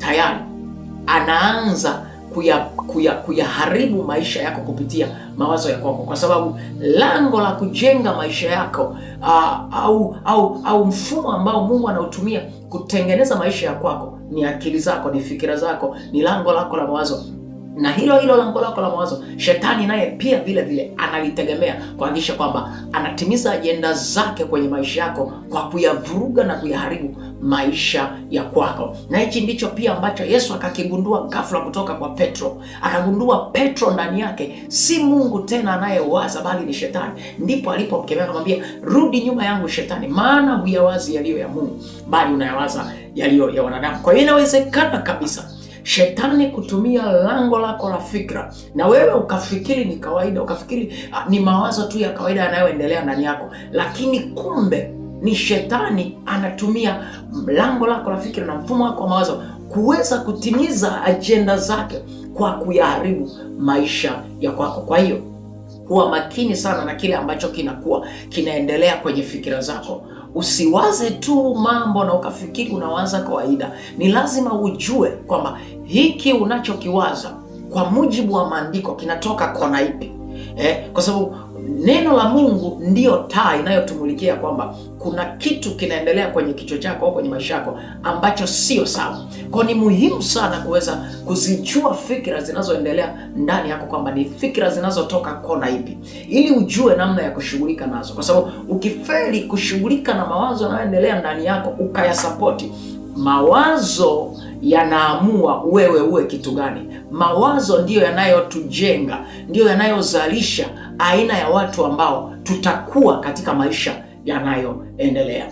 tayari anaanza kuyaharibu maisha yako kupitia mawazo ya kwako, kwa sababu lango la kujenga maisha yako au mfumo ambao Mungu anautumia kutengeneza maisha ya kwako ni akili zako, ni fikira zako, ni lango lako la mawazo na hilo hilo lango lako la mawazo, shetani naye pia vile vile analitegemea kuhakikisha kwamba anatimiza ajenda zake kwenye maisha yako kwa kuyavuruga na kuyaharibu maisha ya kwako. Na hichi ndicho pia ambacho Yesu akakigundua ghafla kutoka kwa Petro. Akagundua Petro ndani yake si Mungu tena anayewaza, bali ni shetani. Ndipo alipomkemea akamwambia, rudi nyuma yangu shetani, maana huyawazi yaliyo ya Mungu, bali unayawaza yaliyo ya wanadamu. Kwa hiyo inawezekana kabisa shetani kutumia lango lako la fikra na wewe ukafikiri ni kawaida, ukafikiri ni mawazo tu ya kawaida yanayoendelea ndani yako, lakini kumbe ni shetani anatumia lango lako la fikra na mfumo wako wa mawazo kuweza kutimiza ajenda zake kwa kuyaharibu maisha ya kwako. Kwa hiyo kuwa makini sana na kile ambacho kinakuwa kinaendelea kwenye fikira zako. Usiwaze tu mambo na ukafikiri unawaza kawaida. Ni lazima ujue kwamba hiki unachokiwaza kwa mujibu wa maandiko kinatoka kona ipi, kwa sababu neno la Mungu ndiyo taa inayotumulikia kwamba kuna kitu kinaendelea kwenye kichwa chako au kwenye maisha yako ambacho sio sawa. Kwa ni muhimu sana kuweza kuzijua fikra zinazoendelea ndani yako kwamba ni fikra zinazotoka kona ipi, ili ujue namna ya kushughulika nazo, kwa sababu ukifeli kushughulika na mawazo yanayoendelea ndani yako ukayasapoti, mawazo yanaamua wewe uwe kitu gani. Mawazo ndiyo yanayotujenga, ndiyo yanayozalisha aina ya watu ambao tutakuwa katika maisha yanayoendelea.